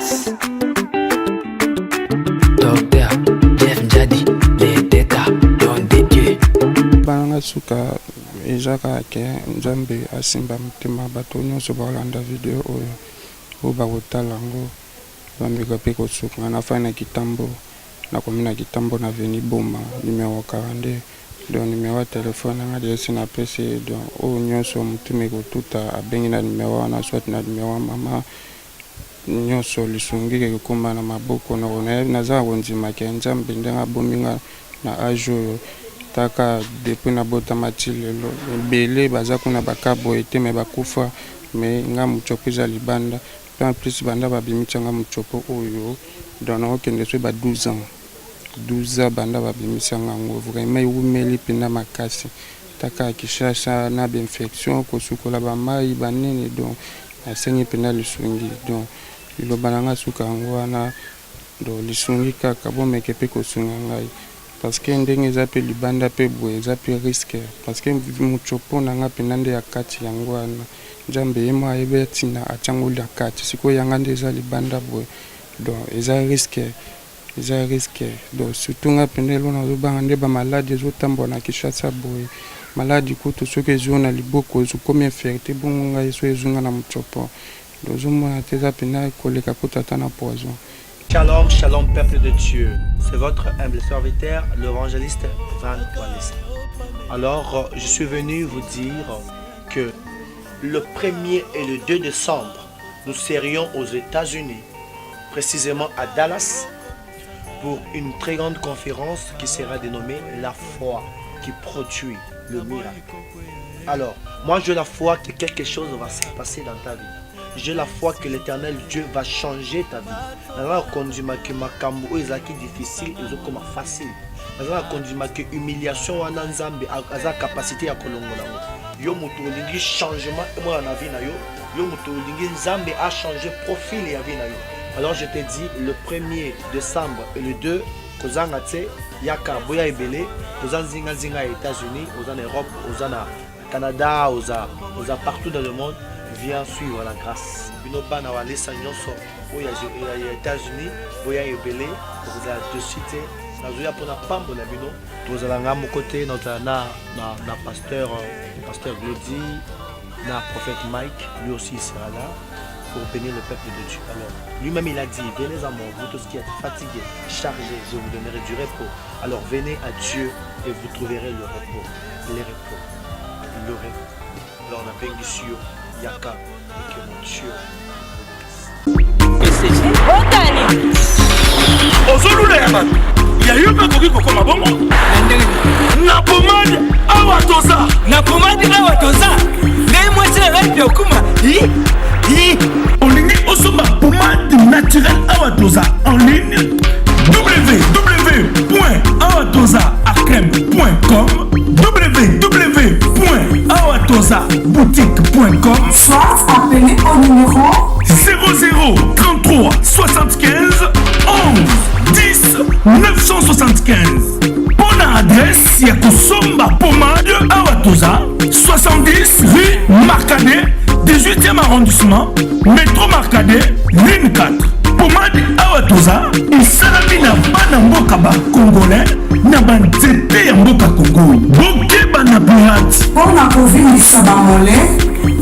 Dallas. Docteur Jeff Njadi, les Teta, don de Dieu. Bana suka eza kaka ke Nzambe asimba motema bato nyonso bakolanda video oyo, oyo bakotala yango, bameka mpe kosuka. Nafandi na Kitambo, nakomi na Kitambo na avenue Boma numero 42. Donc numero ya telefone nanga deja esi napesi ye. Donc oyo nyonso motema ekotuta abengi na numero wana, soit na numero ya mama nyonso, lisungi ekokoma na maboko. Naza na kondima ke Nzambe ndenge abomi nga na age oyo, taka depuis nabotama ti lelo, ebele baza kuna baka boye te, me bakufa. Me nga mutsopo eza libanda, mpe en plus banda babimisi nga mutsopo oyo, donc nakokende soki ba 12 ans, 12 ans banda babimisi nga yango. Vraiment ewumeli mpenza makasi, taka ya Kinshasa na bainfection, kosukola bamai banini. Donc nasengi mpenza lisungi. Donc liloba na nga suka yango wana. Donc lisungi kaka, bomeke mpe kosunga ngai, parce que ndenge eza mpe libanda mpe boye, eza mpe risque, parce que mutsopo na nga mpenza nde ya kati yango wana. Nzambe ye mo ayebi ntina atiango na kati, sikoyo yanga nde eza libanda boye. Donc eza risque, eza risque. Donc surtout nga mpenza eloko nazobanga nde bamaladi ezotambola na Kinshasa boye. Maladi kutu soki ezwi na liboko, okomi infecté. Bongo ngai so ezwi nga na mutsopo, donc ozomona te, eza mpenza koleka kutu ata na poison. Shalom, shalom, peuple de Dieu. C'est votre humble serviteur, l'évangéliste Van Wallis. Alors, je suis venu vous dire que le 1er et le 2 décembre, nous serions aux États-Unis, précisément à Dallas, pour une très grande conférence qui sera dénommée La foi qui produit le miracle. Alors, moi j'ai la foi que quelque chose va se passer dans ta vie. J'ai la foi que l'Éternel Dieu va changer ta vie. Naza kondima ke makambo oyo ezalaki difficile ezokoma facile. Naza kondima ke humiliation wana, Nzambe aza capacité ya kolongola yango. Yo moto olingi changement emona na vie na yo, yo moto olingi Nzambe achange profil ya vie na yo, alors je te dis, le 1er décembre et le 2, kozanga te, yaka, boya ebele. Oza nzinganzinga ya États-Unis, oza na Europe, oza na Canada, oza partout dans le monde, viens suivre la grâce. Bino bana Walesa nyonso oyo ya États-Unis, boya ebele, okozala dessus te. Nazoya mpona pambola bino. Tozala nga moko te, nazala na pasteur Glody, na prophète Mike, lui aussi il sera là pour bénir le peuple de Dieu. Alors, lui-même il a dit, venez à moi, vous tous qui êtes fatigués, chargés, je vous donnerai du repos. Alors venez à Dieu et vous trouverez le repos, les repos, le repos. Alors on a sur Yaka et que mon Dieu vous bénisse. Ozolula ya bato ya yo mpe akoki kokoma bongo na pomade awa toza. Na pomade awa toza, ngai mwasi na ngai mpe okuma. Olingi osomba pomade naturel awa toza en ligne, www awatoza acreme com, www awatoza boutique com. Soit appelez au numéro 00 33 75 11 10 975. Mpo na adresse ya kosomba pomade awa toza, 70 rue Marcadet, 18e arrondissement, métro Marcadet, ligne 4. Pomade awa toza esalami na bana mboka bacongolais na banzete ya mboka Kongo. Bokeba na pirate. Mpo na kovimbisa bamole,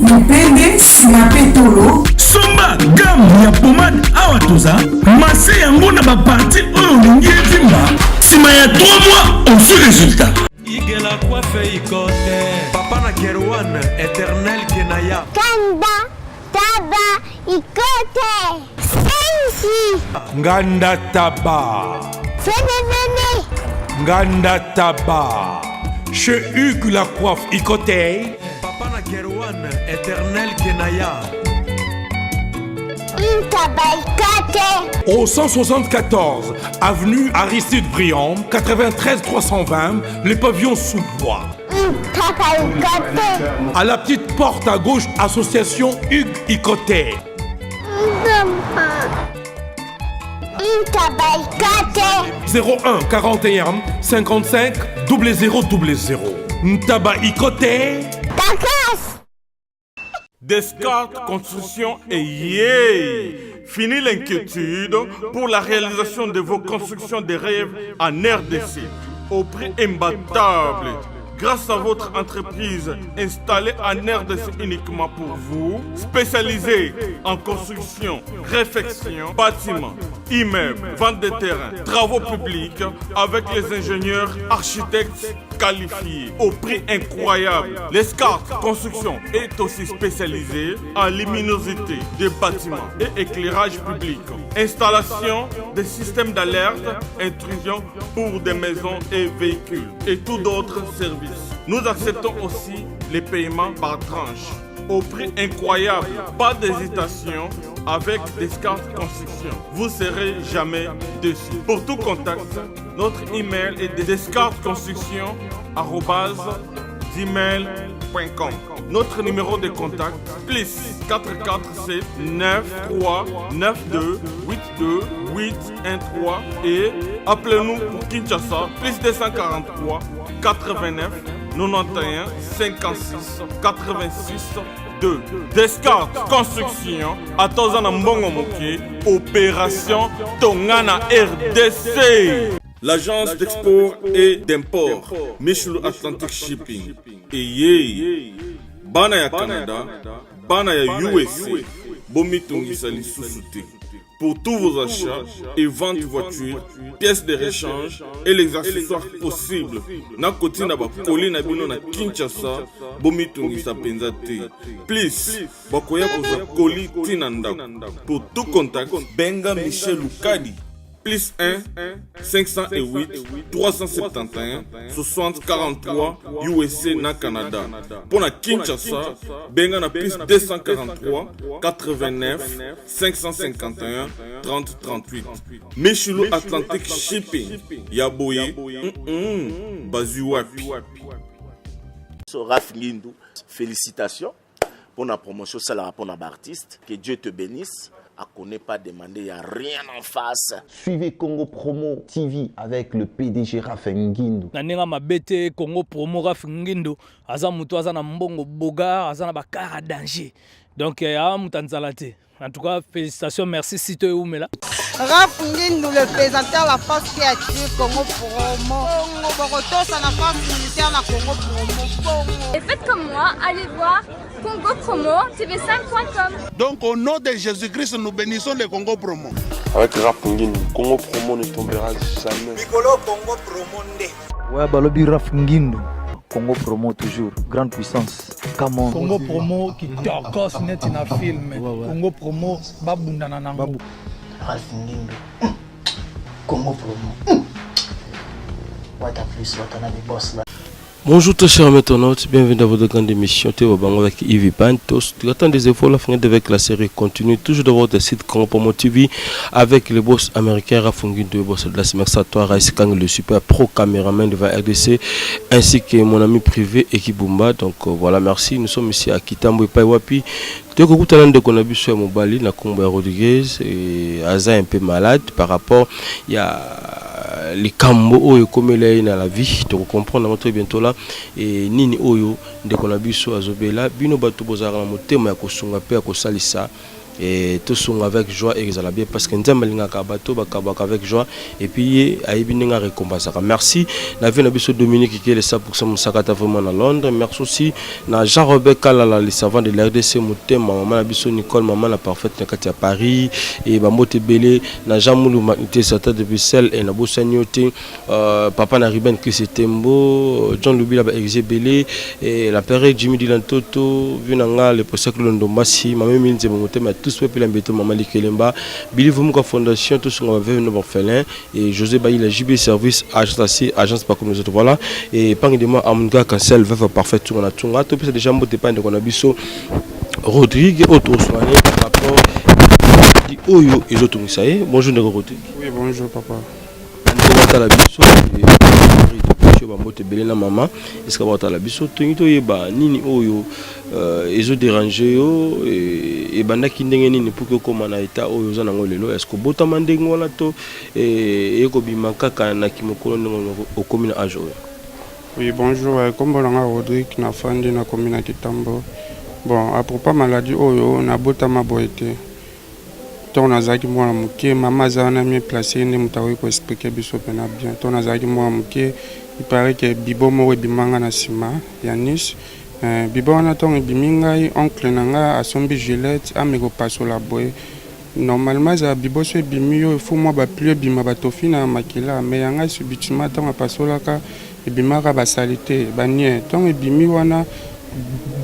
mipende, nsima mpe tolo. Somba gamme ya pomade awa toza, masser yango na baparties oyo olingi evimba. Nsima ya 3 mois, ozwi résultat. Igela kwafe ikote papa na Kerwan éternel Kenaya. Kanda taba ikote Sensi. Nganda taba. Fene fene. Nganda taba chez Hugues la coiffe ikote papa na Kerwan éternel Kenaya. Ntaba ikote. Au 174 avenue Aristide Briand, 93 320, les pavillons sous bois. Ntaba ikote. À la petite porte à gauche, association Hugues Ikote. Ntaba ikote. 01 41 55 00 00. Ntaba Ikote. Takas. Descartes Construction eye. Fini l'inquiétude pour la réalisation de vos constructions de rêves en RDC au prix imbattable. Grâce à votre entreprise installée en RDC uniquement pour vous, spécialisée en construction, réfection, bâtiment, immeubles, vente de terrain, travaux publics avec les ingénieurs, architectes qualifiés au prix incroyable. L'Escart Construction est aussi spécialisée en luminosité des bâtiments et éclairage public, installation des systèmes d'alerte, intrusion pour des maisons et véhicules et tout d'autres services. Nous acceptons aussi les paiements par tranche au prix incroyable. Pas d'hésitation avec Descartes Construction. Vous serez jamais déçu. Pour tout contact, notre email est descartesconstruction@gmail.com. Notre numéro de contact plus 447 9 3 9 2 8 2 8 1 3 et appelez-nous pour Kinshasa plus 243 89 91 56 86 2. Descartes Construction atoza na mbongo moke opération Tongana RDC. L'agence d'export et d'import Michelu Atlantic Shipping eyei bana ya Canada, bana ya USA bomitungisa lisusu te. Pour tous vos achats et ventes voitures, pièces de rechange et les accessoires possibles, na kotinda ba colis na bino na Kinshasa, bomitungisa penza te. Plus, bakoya kozwa colis ti na ndako. Pour tout contact, benga Michel Lukadi. Plus 1 508 371 60 43 USA na Canada. Pour na Kinshasa, benga na plus 243 89 551 30 38. Michulu Atlantic Shipping ya boye bazwi wapi? Raf Ngindu, félicitations pour la promotion salaka pour na artiste. Que Dieu te bénisse. A connaît pas demander, y a rien en face. Suivez Congo Promo TV avec le PDG Raph Ngindu. Na ndenge mabe te, Congo Promo Raph Ngindu aza moto aza na mbongo bogar, aza na bakara danger. Donc aza moto anzala te. En tout cas, félicitations, merci Sito Eumela. Raph Ngindu, le présenteur, la force qui attire Congo Promo. Congo Borotosa, la force militaire, la Congo Promo. Congo. Et faites comme moi, allez voir Congo Promo TV5.com. Donc au nom de Jésus-Christ, nous bénissons le Congo Promo. Avec Raph Ngindu, Congo Promo ne tombera jamais. Mikolo Congo Promo nde. Ouais, balobi Raph Ngindu. Congo Promo toujours, grande puissance. Come on. Congo Promo qui tokos net na film. Congo Promo babundana nango. Ralph Ngindu. Congo Promo. What a plus, what another boss là. Bonjour très chers internautes, bienvenue dans votre grande émission TV Bango avec Yves Pantos. Attends des efforts, la fin avec la série continue, toujours dans votre site Congo Promo TV avec le boss américain Raph Ngindu, le boss de la Merci à toi, Raïs Kang, le super pro caméraman de la RDC, ainsi que mon ami privé Eki Bumba. Donc voilà, merci. Nous sommes ici à Kitambo et Paiwapi. Tokokutana ndeko na biso ya mobali na kombo ya Rodriguez et aza un peu malade par rapport ya likambo oyo ekomeli ye na la vie. Tokocomprendre yango très bientôt là. Et nini oyo ndeko na biso azobela, bino bato bozalaka na motema ya kosunga mpe ya kosalisa, et tosunga avec joie et ezala bien parce que Nzambe alingaka bato bakabaka avec joie et puis ye ayebi ndenge arécompensaka. Merci na vie na biso Dominique Kele 100% Mosakata vraiment na Londres. Merci aussi na Jean-Robert Kalala, le savant de la RDC, motema mama na biso Nicole, mama na parfaite na kati ya Paris, et bambote ebele na Jean Moulou Magnité Sata de Bruxelles et na bosani yo te, papa na Ruben Chris Tembo, John Lubila ba Exe Belé et la père Jimmy Dilantoto, vu na nga le procès Ndombasi, mama Minze motema tous peuple mbeto mama Likelemba, Billy Vumuka Fondation, tous on va vivre nos orphelins et José Bailly la JB Service, agence AC, agence pas comme les autres, voilà. Et pangi de moi Amunga Cancel veuve parfaite tout on a tout on a tout déjà mbote pas de konabiso Rodrigue auto soigné par rapport di oyo ezotungisa ye. Bonjour ndeko Rodrigue. Oui, bonjour papa. Ndeko batala biso et bambote ebele na mama esika batala biso, tolingi toyeba nini oyo ezodéranger yo, ebandaki ndenge nini pour que okóma na état oyo oza nango lelo? Est ce que obotama ndenge wana to ekobima kaka na kimokolo ndenge okomi na age oyo? Oui, bonjour, kombo nanga Rodrigue, nafandi nakomi na Kitambo. Bon, à propos maladie oyo, nabotama boye te. Ntango nazalaki mwana moke, mama aza wana mieux place, ye nde moto akoki ko expliquer biso pena bien. Ntango nazalaki mwana moke, il parait que bibo moko ebima nga na nsima ya Nice. Eh, bibo wana ntango ebimi ngai, oncle na nga asombi gilette, ameka kopasola boye. Normalement ezala bibo so ebimi yo, il faut mwa ba pluie ebima, batofi na makila. Mais ya ngai subitement ntango apasolaka, ebimaka ba salite, ba nien. Ntango ebimi wana,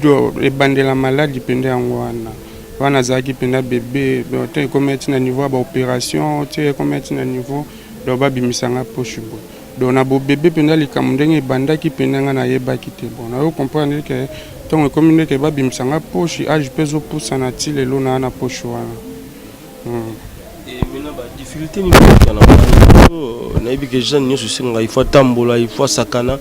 do ebandela maladi mpenza yango wana. Wana azalaki mpenza bebe, donc te ekomaki ti na niveau ya ba operation, ti ekomaki ti na niveau donc babimisa nga poche boye. Donc na bobebe mpenza likambo ndenge ebandaki mpenza nga nayebaki te. Bon, nayo comprendre que ntango ekomi ndeke babimisa nga poche, age mpe ezopusana ti lelo naa na poche wana. Et maintenant ba difficulté nini okutana na nayebi ke jeune nyonso esengaka il faut atambola, il faut asakana,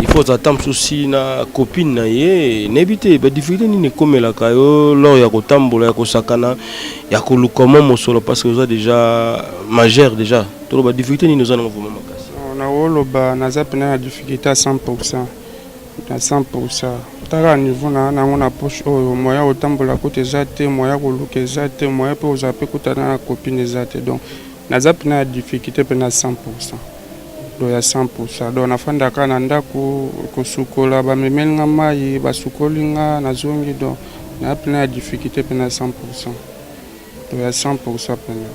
il faut ozala ata mosusu na copine na ye. Nayebi te ba difficulté nini ekomelaka yo lors ya kotambola, ya kosakana, ya koluka mwa mosolo, parce que oza déjà majeur déjà. Toloba difficulté nini oza nango vraiment makasi? Nakoloba naza mpenza na difficulté ya 100%, na 100%. Tala niveau na nango na poche oyo, moyen kotambola kuta eza te, moyen koluka eza te, moyen mpe kozala mpe kutana na copine eza te. Donc naza mpenza na difficulté mpenza 100%, donc ya 100%. Donc nafandaka na ndako, kosukola bamemeli nga mai, basukoli nga, nazongi. Donc naza mpenza na difficulté mpenza 100%, donc ya 100% mpenza.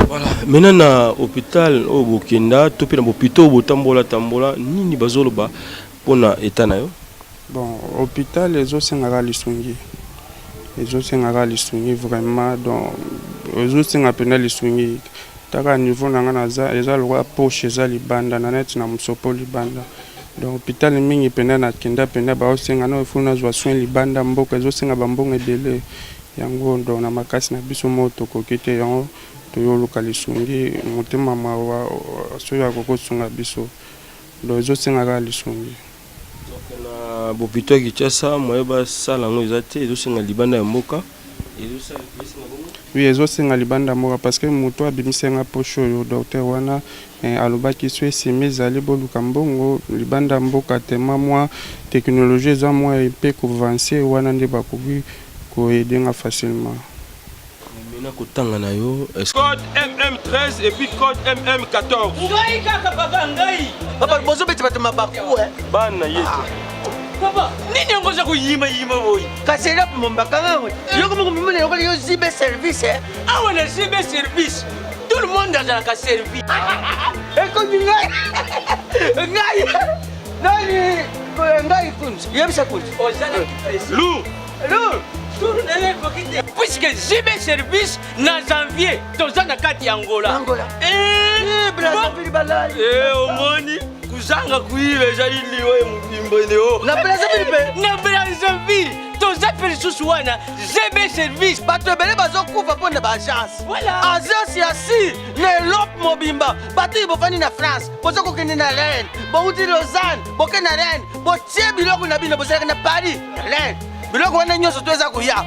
Voilà. Maintenant na hôpital oyo bokenda to mpe na bopito oyo botambola tambola, nini bazoloba mpona état na yo? Bon, hôpital ezosengaka lisungi, ezosengaka lisungi vraiment. Donc ezosenga mpenza lisungi. Taka niveau na nga naza, eza lokola poche eza libanda na neti na mosopo libanda. Donc hôpital mingi mpenza nakenda mpenza, baosenga no ifo nazwa soin libanda mboka, ezosenga bambongo ebele yango. Donc na makasi na biso moko tokoki te, yango toyoluka lisungi, motema mawa soki akoki kosunga biso. Donc ezosenga kaka lisungi. Donc na bopito ya Kinshasa moye basala yango eza te, ezosenga libanda ya mboka. Oui, ezosenga libanda mboka, parce que moto abimisi nga poche oyo, docteur wana alobaki so esimi ezali boluka mbongo libanda mboka, tema mwa technologie eza mwa mpe koavancer wana, nde bakoki koaider nga facilement. Maintenant kotanga na yo, est Code MM13 et puis code MM14. Ngai kaka papa, ngai. Papa, bozobeti bato mabaku. Bana ye te. Papa, nini yango oza koyimayima boye? Kasi ela mombakanga yoko moko mimona lokola yo zibe service. Awa na zibe service, tout le monde azalaka servi. Ekomi ngai, ngai nani, ngai kunzi, yebisa kunzi. Lu lu. Tour na ye ekoki te, puisque zibe service na janvier toza na kati ya Angola. Angola, Brazzaville balai. Omoni kozanga koyiba ezali liwa ya mobimba neo. Na Brazzaville mpe. Na Brazzaville toza mpe lisusu wana zb service. Bato ebele bazokufa mpo na baagence. Voilà. Agence ya si na Europe mobimba, bato oyo bofandi na France, boza kokende na Rennes, bouti Lausanne, bokende na Rennes, botie biloko na bino, bozalaka na Paris, na Rennes, biloko wana nyonso to eza koya.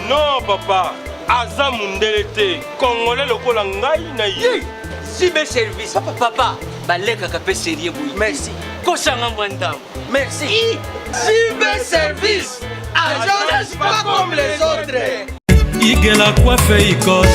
Non papa, aza mundele te, congolais lokola ngai na ye. Zibe service papa, papa balekaka mpe serie boye. Merci. Kosanga mwa ndambo. Merci. Zibe service, agence pas comme les autres. Igela coiffe ikote.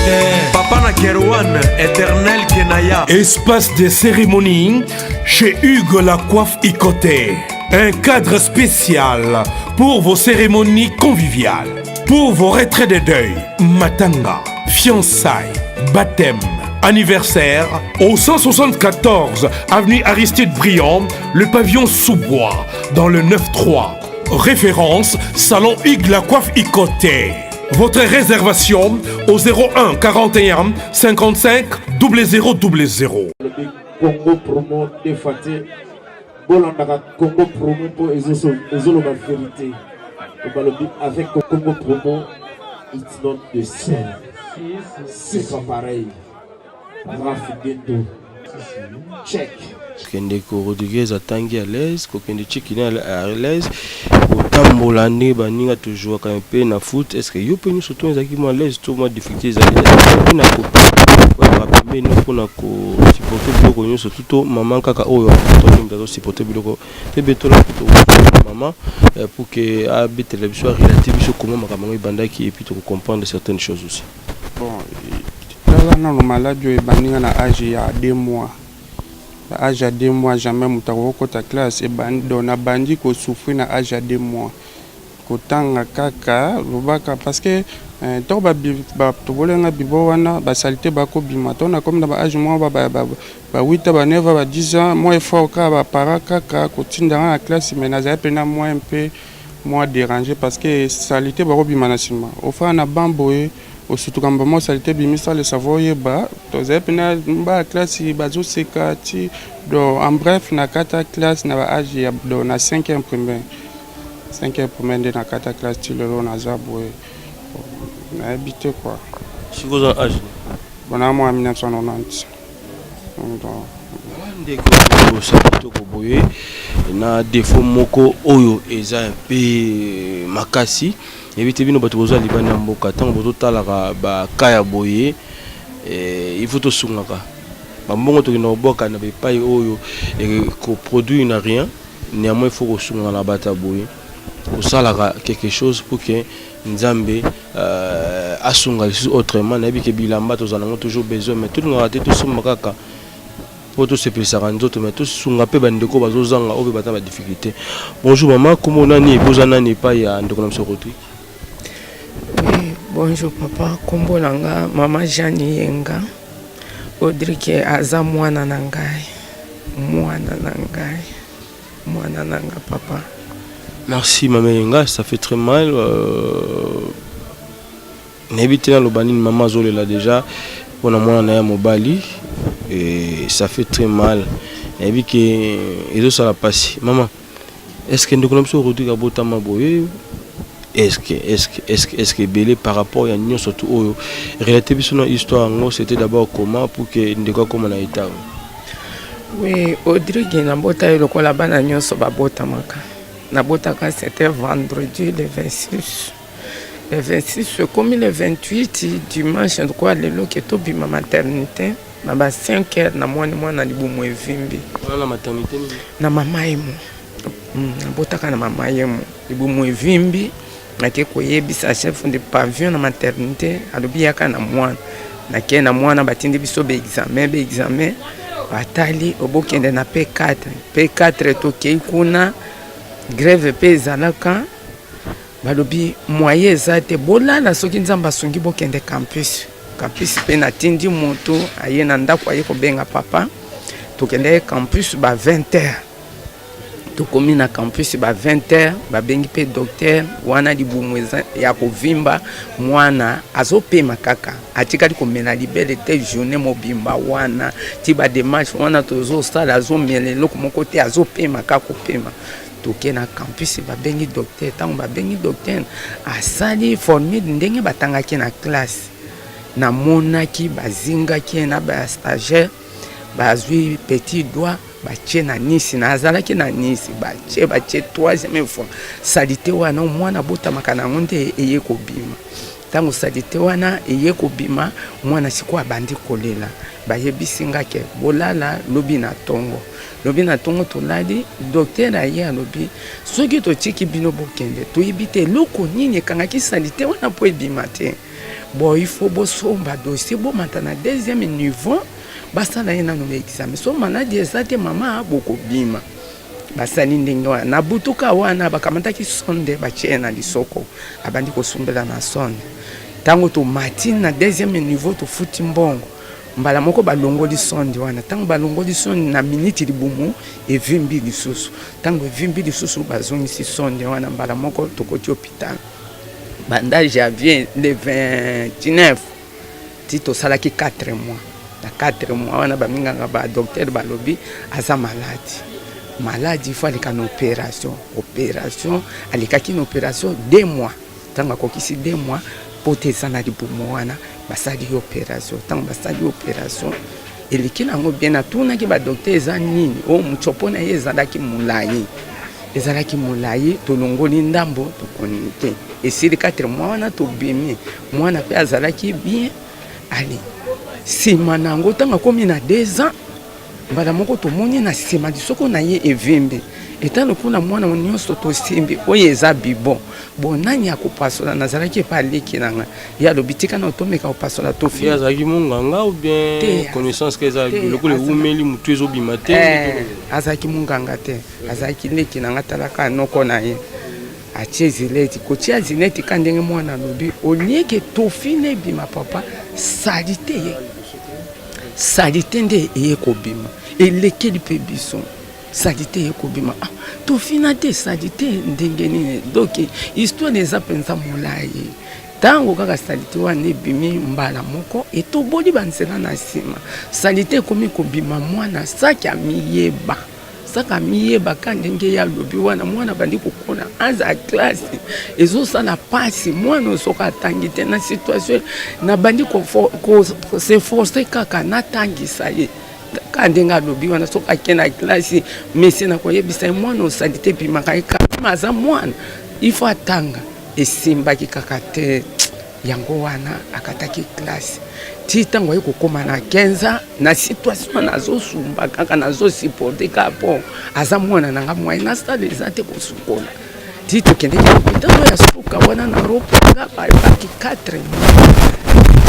Papa na Kerwan, éternel Kenaya. Espace de cérémonie chez Hugues La Coiffe Ikote. Un cadre spécial pour vos cérémonies conviviales, pour vos retraits de deuil, matanga, fiançailles, baptême, anniversaire, au 174 avenue Aristide Briand, le pavillon sous-bois, dans le 9-3. Référence, Salon Hugues La Coiffe Ikote. Votre réservation au 01 41 55 00 00. Congo Promo defate, bolandaka Congo Promo mpo ezoloba vérité. Balobi avec Congo Promo, it's not the same, c'est pas pareil. Raf Gendo, check. Kokende ko Rodriguez atangi à l'aise, kokende Chikina à l'aise, kotambola ndenge baninga tozwaka mpe na foot. Est ce que yo mpe nyonso to ezalaki mwa à l'aise to mwa difficulté ezali mpe na koyaka pembeni mpona kosupporter biloko nyonso tuto mama kaka oyo toki azosupporter biloko mpe betola mpe mama pour que abetela biso, arelater biso comment makambo yango ebandaki, et puis tokocomprendre certaines choses aussi? Bon, tala nano maladi oyo ebandi nga na age ya 2 mois. Na age ya 2 mois jamais moto akoki kokota classe ebandi donc nabandi ko souffrir na age ya 2 mois. Kotanga kaka lobaka parce que tango ba ba tobolaki nga biberon wana ba salite ba kobima tango nakomi na ba age moko ba ba ba 8 ans ba 9 ans ba 10 ans mua effort kaka ba parents kaka kotinda nga na classe mais nazali pena mua un peu mua derange parce que salite bakobima na sima ofanda na banc boye osutuka mbama salite ebimi sans le savoir oyeba tozali pena ba classe bazoseka ti donc en bref nakata classe na ba age ya donc na 5 primaire. Cinquième primaire nde na kata classe ti lelo naza boye nayebi te quoi. Sikoyo oza na age nini? Bon na mwa 1990. Donc ndeko osa kitoko boye na defaut moko oyo eza un peu makasi yebi te bino bato boza libanda ya mboka ntango bozotalaka baka ya boye eh, il faut tosungaka bambongo tokenda kobwaka na bepai oyo ekoproduire na rien. Néanmoins il faut kosunga na bato ya boye kosalaka quelque chose pour que Nzambe euh, asunga lisusu autrement. Nayebi ke bilamba tozala nango toujours besoin, mais tolingaka te tosomba kaka mpo tosepelisaka nzoto, mais tosunga mpe bandeko bazozanga oyo mpe baza na badifficulté. Bonjour mama, kombo nani epe oza nani epai ya ndeko na biso Rodrigue? Oui, bonjour papa, kombo na nga mama Jeanne Yenga. Rodrigue aza mwana na ngai. Mwana na ngai, mwana na nga papa. Merci mama Eyenga, ça fait très mal. Euh, nayebi te naloba nini, mama azolela déjà mpona mwana na ye mobali et ça fait très mal. Nayebi ke ezosala mpasi. Mama, est-ce que ndeko na biso Rodrigue abotama boye? Est-ce que, est-ce que, est-ce que, est-ce que ebele par rapport ya nyonso tu oyo relate biso na histoire yango, c'était d'abord comment pour que ndeko akoma na état oyo? Oui, Rodrigue nabota ye lokola bana nyonso babotamaka. Nabotaka c'était vendredi le 26. Le 26 ekomi le 28 dimanche lokola lelo ke tobima maternité na ba 5 heures namoni mwana libumu evimbi. Wana na maternité nini? Na mama yemo. Nabotaka na mama yemo. Libumu evimbi nake koyebisa chef de pavillon na maternité alobi yaka na mwana. Nake na mwana batindi biso ba examen ba examen batali obokende na P4. P4 tokei kuna grève pe ezalaka balobi moyen eza te bolala soki Nzambe asungi bokende campus. Campus pe natindi moto aye na ndako aye kobenga papa tokendaki campus ba 20 heures. Tokomi na campus ba 20 heures babengi pe docteur wana libumu eza ya kovimba mwana azopema kaka atikali komela libele te journée mobimba wana ti ba demarche wana tozosala azomela eloko moko te azopema kaka kopema. Toke na campus babengi docteur ntango babengi docteur asali formule ndenge batangaki na classe namonaki bazingaki ye na ba stagiaire bazwi petit doigt batie na nisi na azalaki na nisi batie batie troisième fois salite wana mwana abotamaka na yango nde eye kobima ntango salite wana eye kobima mwana sikoyo abandi kolela bayebisi nga ke bolala lobi na tongo lobi na tongo tolali docteur aye alobi soki totiki bino bokende toyebi te eloko nini ekangaki salite wana mpo ebima te bon il faut bosomba dossier bomata na deuxième niveau basala ye nanu ba examen so maladi eza te mama bokobima basali ndenge wana na butuka wana bakamataki sonde batie ye na lisoko abandi kosumbela na sonde ntango tomati na deuxième niveau tofuti mbongo mbala moko balongoli sonde wana ntango balongoli sonde na miniti libumu evimbi lisusu ntango evimbi lisusu bazongisi sonde wana mbala moko tokoti hôpital banda janvier le 29 ti tosalaki 4 mois na 4 mois wana baminganga ba docteur balobi aza maladi maladi il faut aleka na opération opération alekaki na opération 2 mois ntango akokisi 2 mois mpo te eza na libumu wana basali ye opération ntango basali opération eleki nango bien natunaki badokter eza nini o oh, mutsopo na ye ezalaki molai ezalaki molai tolongoli ndambo tokoni te esili 4 mois wana tobimi mwana mpe azalaki bien ale nsima na yango ntango akomi na 2 ans mbala moko tomoni na nsima lisoko na ye evimbi Eta lokola mwana nyonso tosimbi oyo eza bibon bon nani akopasola nazalaki epa leki na ngai ye alobi tika na tomeka kopasola tofi ye azalaki monganga ou bien connaissance ke eza lokola ewumeli motu ezobima te eh, azalaki monganga te azalaki leki na ngai talaka noko na ye atie zileti kotia zileti ka ndenge mwana alobi olieke tofi na ebima papa salite ye salite nde eye kobima elekeli mpe biso Salite eye kobima ah, tofina te salite ndenge nini? Donc histoire eza mpenza molai. Ntango kaka salite wana ebimi mbala moko etoboli banzela na nsima, salite ekomi kobima, mwana saki amiyeba saka amiyeba ka ndenge ye alobi wana, mwana abandi kokola aza classe ezosala mpasi mwana soki atangi te na situation nabandi koseforce kaka natangisa ye Kaka ndenge alobi wana, soki ake na classe, monsieur nakoyebisa ye mwana osali te ebimaka ye kaka aza mwana il faut atanga. Esimbaki kaka te, yango wana akataki classe ti ntango aye kokóma na 15 ans na situation wana azosumba kaka nazosupporte kaka mpo aza mwana na nga moyen nasala eza te kosukola ti tokendeki hôpital oyo ya suka wana na ropanga bayokaki 4 mois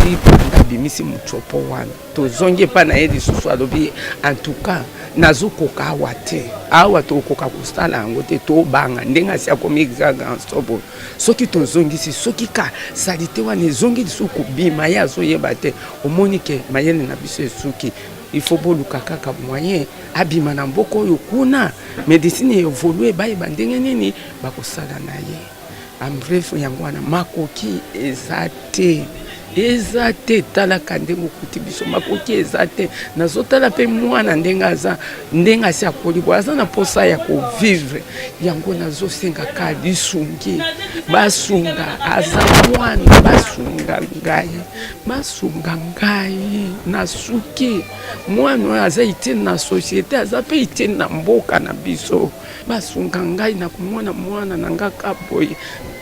ti panda abimisi motsopo wana Tozongi epai na ye lisusu, alobi en tout cas nazokoka awa te, awa tokoka kosala yango te, tobanga ndenge asi akomi gaga sobo. Soki tozongisi, soki ka salite wana ezongi lisusu kobima, ye azoyeba te. Omoni ke mayele na biso esuki, il faut boluka kaka moyen abima na mboka oyo, kuna medicine evolue, bayeba ndenge nini bakosala na ye. En bref yango wana makoki eza te eza te talaka ndenge okuti biso makoki eza te nazotala mpe mwana ndenge aza ndenge asi akoli boye aza na mposa ya kovivre yango nazosenga ka lisungi basunga aza mwana basunga ngai basunga ngai nasuki mwana oyo aza utile na société aza mpe utile na mboka na biso Basunga ngai na komona mwana na nga ka boye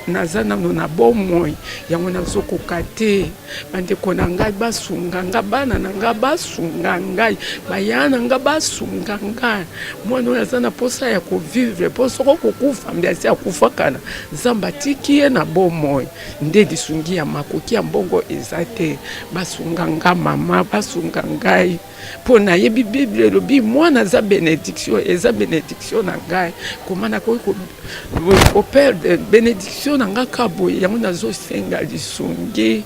naza nano na bomoi yango nazokoka te bandeko na ngai basunga nga bana na nga basunga ngai baya na nga basunga ngai mwana oyo aza na mposa ya kovivre mpo soko kokufa mbe asi akufa kala nzambe atiki ye na bomoi nde lisungi ya makoki ya mbongo eza te basunga nga mama basunga ngai Mpo nayebi Bible elobi mwana aza benediction, eza benediction na ngai. Koma nakoki ko perdre benediction na ngai ka boye, yango nazosenga lisungi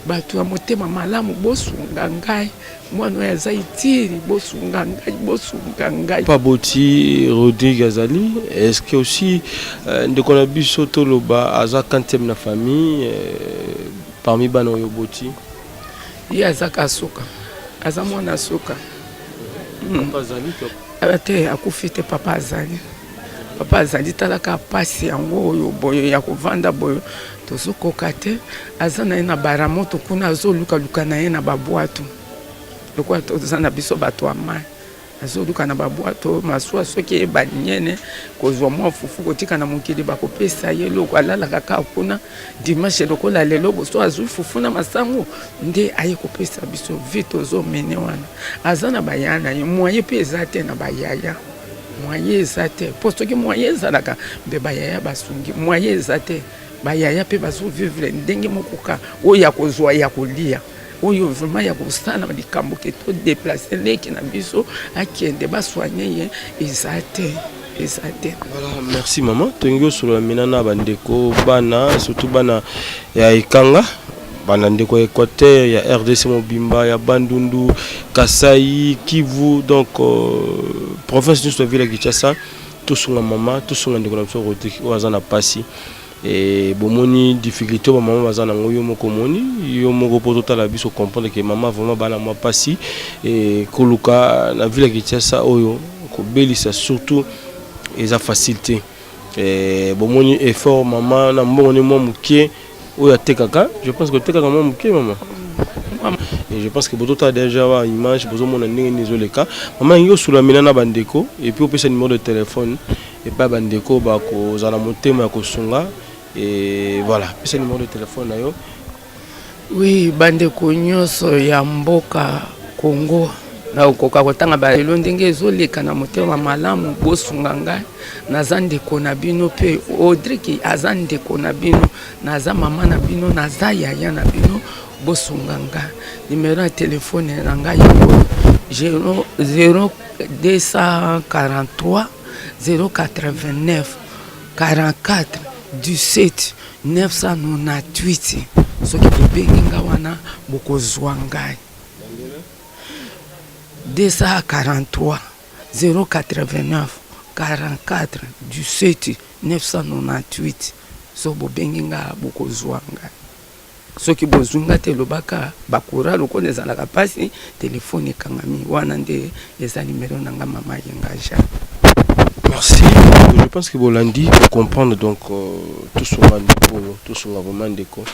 bato ya motema malamu bosunga ngai, mwana oyo aza itiri, bosunga ngai, bosunga ngai. Papa Boti Rodrigue azali est ce que aussi euh, ndeko na biso toloba aza quantième na famille euh, parmi bana oyo boti Ye aza ka suka, aza mwana suka. Hmm. Papa azali to? Ah, te akufi te, papa azali. Papa azali, talaka pasi yango oyo boye ya kovanda boye tozokoka te. Aza na ye na baramoto kuna azolukaluka na ye na babwato lokola toza na biso bato ya mai. Azoluka na babwato masuwa soki ebali nyene kozwa mwa fufu kotika na mokili bakopesa ye eloko alalaka kaka kuna dimanche lokola lelo boso azwi fufu na masangu nde aye kopesa biso vie tozomene wana aza na bayaya na ye moye mpe eza te na bayaya moye eza te mpo soki moye ezalaka mpe bayaya basungi moye eza te bayaya mpe bazovivre ndenge moko ka oyo ya kozwa ya kolia Oyo vraiment ya kosala likambo ke to deplacer leki na biso akende ba soigner ye eza te eza te. Voilà, merci maman. Tolingi osolola mina na bandeko bana surtout bana ya Ekanga bana ndeko ya Équateur ya RDC mobimba ya Bandundu, Kasai, Kivu donc euh, province nyonso ya ville ya Kinshasa tosunga mama tosunga ndeko na biso Rodrigue oyo aza na pasi Et bomoni difficulté ba maman baza nango yo moko omoni yo moko po totala biso comprendre que maman vraiment bana mwa pasi et koluka na ville ya Kinshasa oyo kobelisa surtout eza facile te et bomoni effort maman na mbongo ne mwa moke oyo atekaka je pense que otekaka mwa moke maman et je pense que bozotala déjà ba image bozomona ndenge nini ezoleka mama yangi osula mina na bandeko et puis opesa numéro de téléphone Epai ba ndeko ba kozala na motema ya kosunga et voilà pesa numero de telephone na yo. Oui bandeko nyoso ya mboka Congo. Nakokoka kotanga balelo ndenge ezoleka na motema malamu. Bosunga ngai, naza ndeko na bino mpe Audrey aza ndeko na bino, naza mama na bino, naza yaya na bino. Bosunga ngai, numero ya telefone na ngai yango 0243 089 44 17 998. Soki bobengi nga wana bokozwa ngai. 243 089 44 17 998. So bobengi nga bokozwa ngai. Soki bozwi nga te, lobaka bakura lokola ezalaka mpasi, telefone ekangami. Wana nde eza numero na nga, mama Yenga Jean. Merci. Je pense que bolandi comprendre. Donc tosunga ndeko oyo, tosunga vraiment ndeko,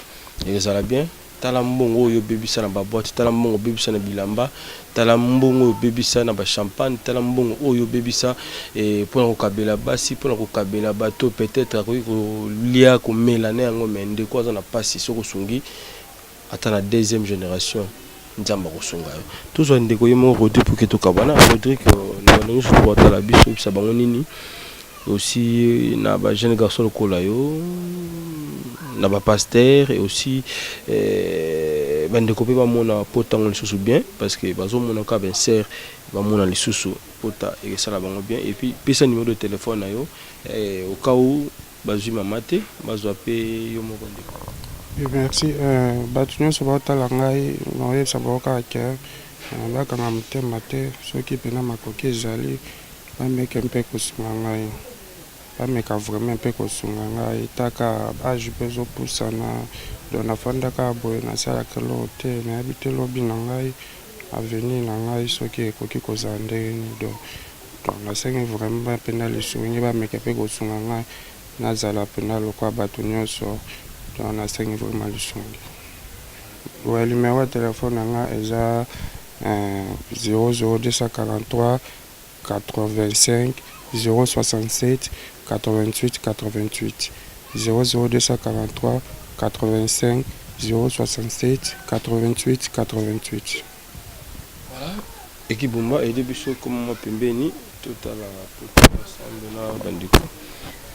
ezala bien. Tala mbongo oyo obebisa na baboîte, tala mbongo obebisa na bilamba, tala mbongo oyo obebisa na bachampagne, tala mbongo oyo obebisa mpona kokabela basi, mpona kokabela bato. Peut-être akoki kolia, komela na yango, mais ndeko aza na mpasi. Soki osungi ata na deuxième génération, Nzambe akosunga yo. Tozwa ndeko ye moko Rodrigue pour que tokabwana. Rodrigue, na bando nyonso tokotala biso, oyebisa bango nini aussi na bajeune garçon lokola yo, na bapasteur, et aussi bandeko mpe bamona pota yango lisusu bien, parce que bazomona kaka bainsert, bamona lisusu pota ekesala bango bien. Et puis pesa numéro de téléphone na yo au cas où bazwi mama te, bazwa mpe yo moko, ndeko. Merci. Bato nyonso baotala ngai, naoyebisa bango kaka ke bakanga motema te. Soki mpena makoki ezali, bameke mpe kosunga ngai, bameka vraiment mpe kosunga ngai. Taka âge mpe ezopusana, donc nafandaka boye, nasalaka eloko te. Nayebi te lobi na ngai, avenir na ngai soki ekoki kozala ndenge nini. Donc nasengi vraiment mpena lisungi, bameka mpe kosunga ngai, nazala mpena lokola bato nyonso. Donc nasengi vraiment lisungi. Ouais, numéro ya telefone na nga eza 00243 85 067 88 88, 00243 85 067 88 88. Voilà, ekibumba aide biso komama pembeni, totala pota ensemble na bandeko.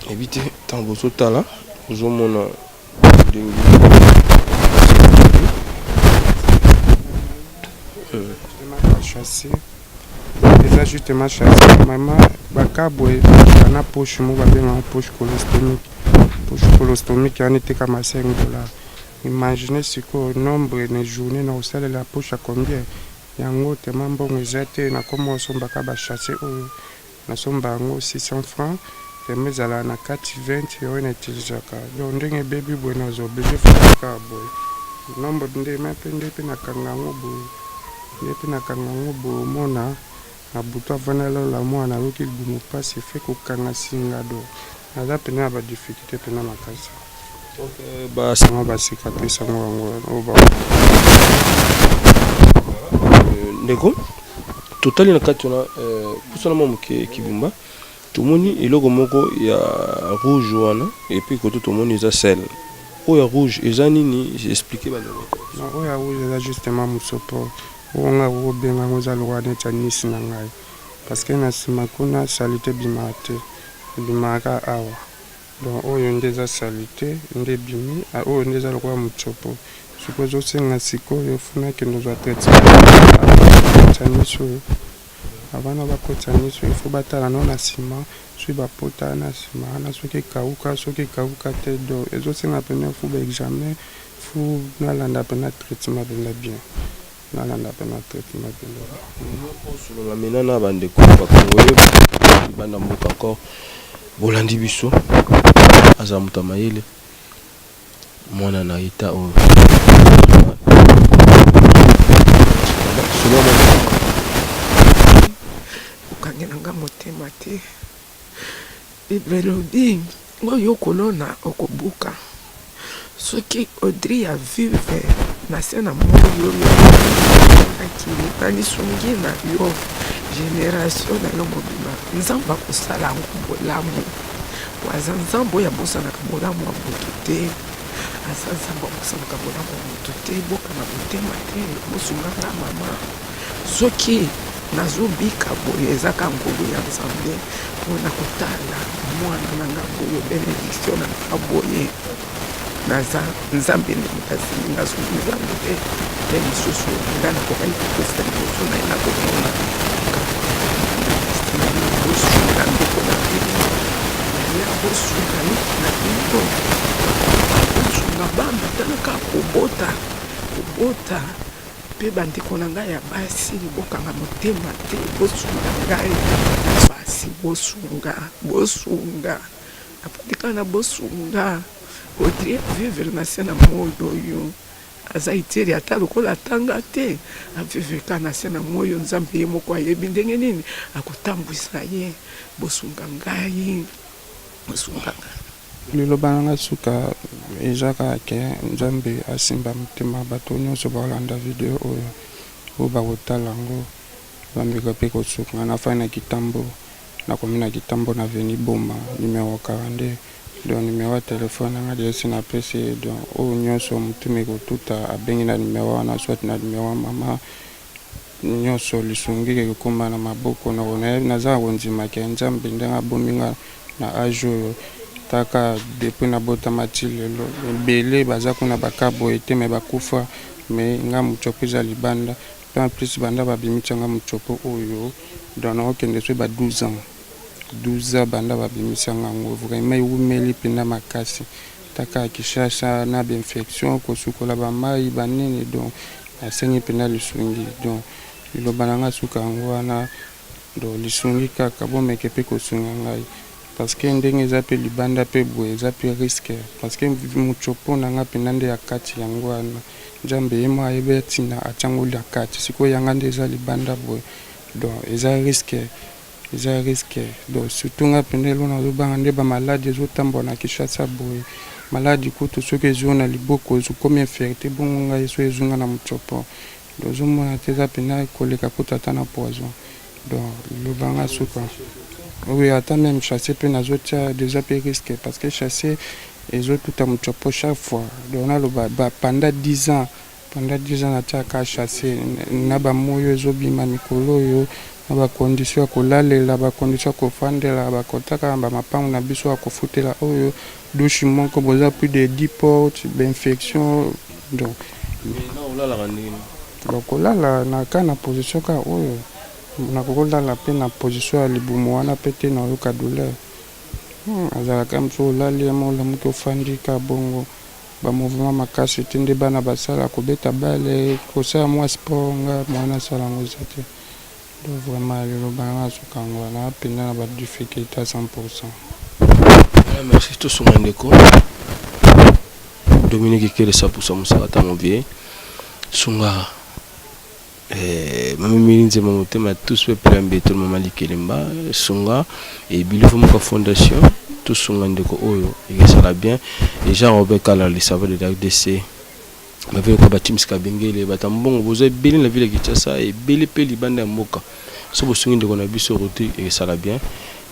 Ebi te ntango bozotala, bozomona ndenge. Châssis eza justement châssis mama bakabwe na poche moko babengaka poche colostomique. Poche colostomique wana etekama 5 dollar. Imagine sikoyo nombre na journée na kosalela poche ya combien yango. Tema mbongo eza te, nakoma osombaka bachâssis oyo, nasomba yango 600 francs. Tema ezalaka na kati 20 oyo na utilisaka. Donc ndenge ebebi boye, naza obligé kaka boye nombre nde mpe nde mpe nakanga yango boye, nde mpe nakanga yango boye. Omona na butu avanda lola mwana ayoki libumu mpasi, efe kokanga singa. Do naza mpena na badifficulté mpena makasi. Basango bacicatrice yango yango oyo. Ndeko, totali na kati wana, pusana mwa moke kibumba, tomoni eloko moko ya rouge wana, et puis koto tomoni eza sel. Oyo ya rouge eza nini? Explique bandeko. Oyo ya rouge eza justement mosopo oyo nga kokobenga yango eza lokola neti ya nisi na ngai, parce que na nsima kuna saleté ebimaka te, ebimaka kaka awa. Donc oyo nde eza saleté nde ebimi, oyo nde eza lokola motsopo. Sikoyo ezosenga sikoyo funa akende ozwa traitement bakotisa miso oyo. Avant na bakotisa miso, il faut batala no na nsima soki bapota na nsima wana soki ekauka, soki ekauka te. Donc ezosenga mpena faut baexamen, faut nalanda mpena traitement mpenza bien, nalanda mpena traitement mpenza. Osolola mena na bandeko bakongo libanda mboka encore bolandi biso. Aza moto ya mayele, mwana na eta oyo. Solo. Okangela nga motema te. Bible elobi oyo okolona okobuka. Soki Audrey avivre na se na moi oyo aki na lisungi na yo, génération na yo mobimba, Nzambe akosala yango bolamu, po aza Nzambe oyo abosanaka bolamu ya moto te. Aza Nzambe abosanaka bolamu ya moto te. Bokanga motema te, bosunganga mama. Soki Nazobika boye eza ka ngolu ya Nzambe mpo na kotala mwana na nga boye benediction na nga boye naza Nzambe nde moto asimbi nga soki Nzambe te nde lisusu nga nakokaki kokufa liboso na ye nakomona bosunga ndeko na bino ya bosunga leki na bino bosunga bana talaka kobota kobota Mpe bandeko na ngai ya basi, bokanga motema te, bosunga ngai na basi, bosunga, bosunga, nafandi kaka na bosunga. Audrey avivre na se na moi oyo, aza iteri ata lokola atanga te, avivre kaka na se na moi oyo, Nzambe ye moko ayebi ndenge nini akotambwisa ye. Bosunga ngai, bosunga ngai. Liloba na nga suka eza kaka ke Nzambe asimba motema bato nionso bakolanda video oyo oyo bakotala yango bameka pe kosunga nafandi na kitambo nakomi na kitambo na avenue boma numero 42 donc numero ya telephone na nga dejà esi napesi ye donc oyo nionso motema ekotuta abengi na numero wana soit na numero ya mama Nionso lisungi ekokoma na maboko nako naza na kondima ke nzambe ndenge abombi nga na age oyo taka depuis nabotama ti lelo ebele baza kuna ba cas boye te mais bakufa mais nga mutshopo eza libanda pe en plus banda babimisa nga mutshopo oyo donc nako kende soki ba 12 ans 12 ans banda babimisa nga yango vraiment ewumeli penza makasi taka Kinshasa na ba infection kosukola ba mayi ba nini donc Nasengi penza lisungi donc liloba na nga suka yango wana donc lisungi kaka bomeke pe kosunga ngai parce que ndenge eza pe libanda pe boye eza pe risque parce que mutshopo na nga penza nde ya kati yango wana nzambe ye moko ayebi tina atia ngo na kati sikoyo ya nga nde eza libanda boye donc eza risque Eza risque donc surtout nga penza eloko nazo banga nde ba malade ezo tambola na Kinshasa boye malade kutu soki ezui yo na liboko okomi infecte bongo ngai soki ezui nga na mutshopo donc ozo mona te eza penza koleka kutu ata na poison donc liloba nga suka oui ata meme chasse pe nazo tia dejà pe risque parce que chasse ezo tuta mutshopo chaque fois donc naloba ba pendant 10 ans Pendant 10 ans natia ka chasse na ba moyi oyo ezo bima mikolo oyo na ba conditions ya kolalela ba conditions ya kofandela ba kotaka na ba mapangu na biso ya kofutela oyo douche moko boza plus de 10 portes ba infections donc Maintenant olalaka ndenge nini? Bon kolala na ka na position kaka oyo nakoki kolala pe na position ya libumu wana pe te nayoka douleur azalaka mosusu olali ye moko olamuki ofandi kaka bongo. Ba mouvement makasi te nde bana basala kobeta balle kosala mua sport nga moyen nasala yango eza te donc vraiment liloba na nga nasuka yango wana naza penza na ba difficulte à 100 pourcent. Voilà merci tosunga ndeko Dominique Ekele Sapusa Musakata mon vieux sunga eh, mami mili nzema motema tous pe pela mbeto mama likelemba sunga et bilofo moka fondation tosunga ndeko oyo ekesala bien et Jean Robert Kala le savant de la RDC bavie lokola batims kabengele bato ya mbongo boza ebele na ville ya Kinshasa ebele mpe libanda ya mboka so bosungi ndeko na biso Rodrigue ekesala bien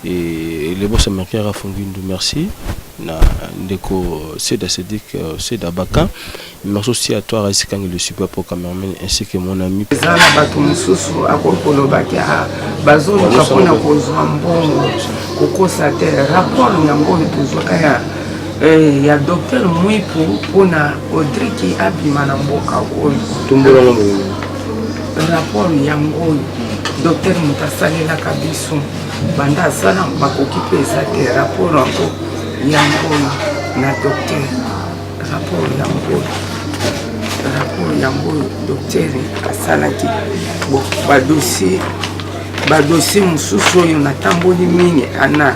Et le boss américain Raph Ngindu, merci. Na ndeko Seda Cédric, euh, Seda Baka. Merci aussi à toi Raïs Kangi, le super pro cameraman, ainsi que mon ami. eza na bato mosusu akoki koloba ke ah, bazoluka mpona kozwa mbongo kokosa te rapport yango oyo tozwaka ya eh, ya docteur mwipu mpona audriki abima na mboka oyo rapport yango oyo docteur moto asalelaka biso banda asala makoki mpe eza te rapport yango yango oyo na docteur rapport yango oyo rapport yango oyo docteur asalaki bon badossier badossier mosusu oyo natamboli mingi ana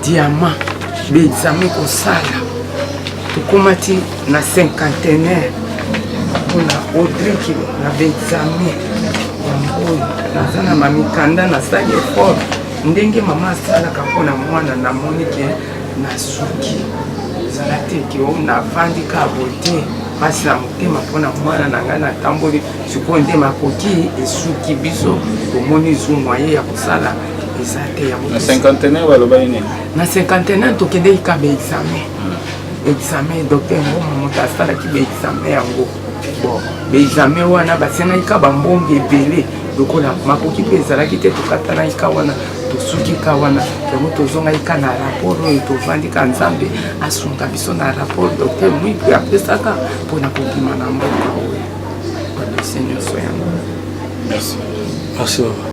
diamant baexamen kosala tokomati na cinquantenaire mpona audriki na baexamen yango oyo naza na mamikanda nasali effort ndenge mama asalaka mpona mwana namoni ke nasuki ezala te ke o navandi kaka boye te mpasi na motema mpona mwana na ngai natamboli sikoyo nde makoki esuki biso tomoni zu moyen ya kosala eza te yango na cinquantenaire balobaki nini na cinquantenaire tokendeki ka baexamen examen docteur ngoma moto asalaki baexamen yango. Bon, baexamen wana basengaki ka bambongo ebele, lokola makoki mpe ezalaki te, tokatanaki ka wana, tosuki ka wana. Yango tozongaki ka na rapport oyo, tovandi ka Nzambe asunga biso na rapport docteur Mwipe apesaka mpona kobima na mboka oyo, badosie nyonso yango. Merci. Merci.